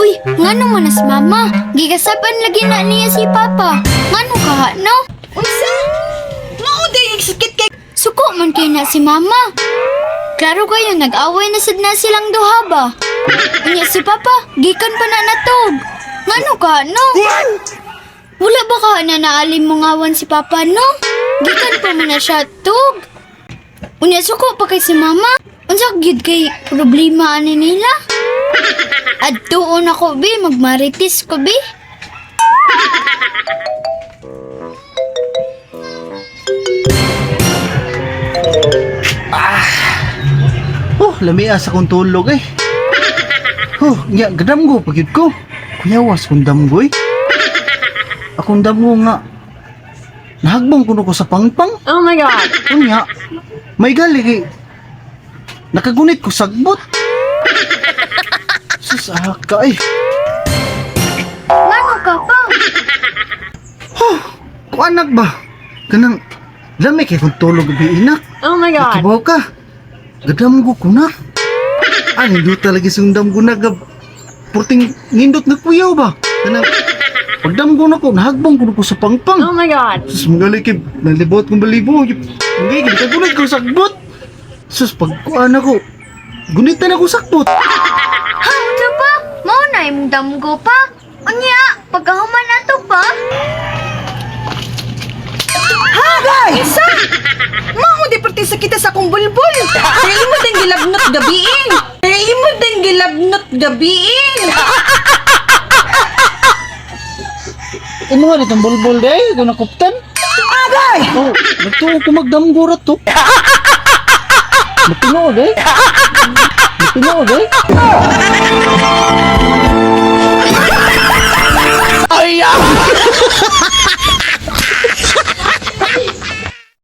Uy, ngano man as mama? Gigasaban lagi na niya si papa. Ngano kaha no? Unsa? Mao day sakit kay Suko man kay na si mama. Klaro kayo, nag-away na sad na silang duha ba? Unya si papa, gikan pa na natog. Ngano ka, no? Wala ba ka na naalim mongawan si papa, no? Gikan pa man na siya tug. Unya suko pa kay si mama. Unsa gyud kay problema ani nila? Adtuon ako bi, magmaritis ko bi. Oh, lamia sa kong tulog eh. Oh, nya gadamgo pagyud ko. Kuyawas kong damgo eh. Akong damgo nga. Nahagbong kuno ko sa pangpang. Oh my God. Unya, may gali kay nakagunit ko sagbot. Sus, ka eh. Ngano ka pa? Huh, kuanak ba? Kanang lami kay kong tulog bi inak. Oh my God. Kibaw ka. Gadamgo ko na. Ah, nindot talaga sa damgo na gab. Purting nindot na kuyaw ba? Kanang pagdamgo na ko, nahagbong ko na ko sa pangpang. Oh my God. Sus, mga kay nalibot kong balibo. Mga kay nakagunit ko sagbot. Sus, pagkuan ako, gunitan ako sakbot. Ha, unsa pa? Mao na imong damgo pa. Unya, pagkahuman na to pa. Hagay! Unsa? Mao day perti sakit sa akong bulbul. Kay imo dang gilabnot gabiin. Kay imo dang gilabnot gabiin. Imo nga ditong bulbul day, kung nakuptan. Agay! Oh, nagtuo ko magdamgo ra to. Matinuod eh. Matinuod eh.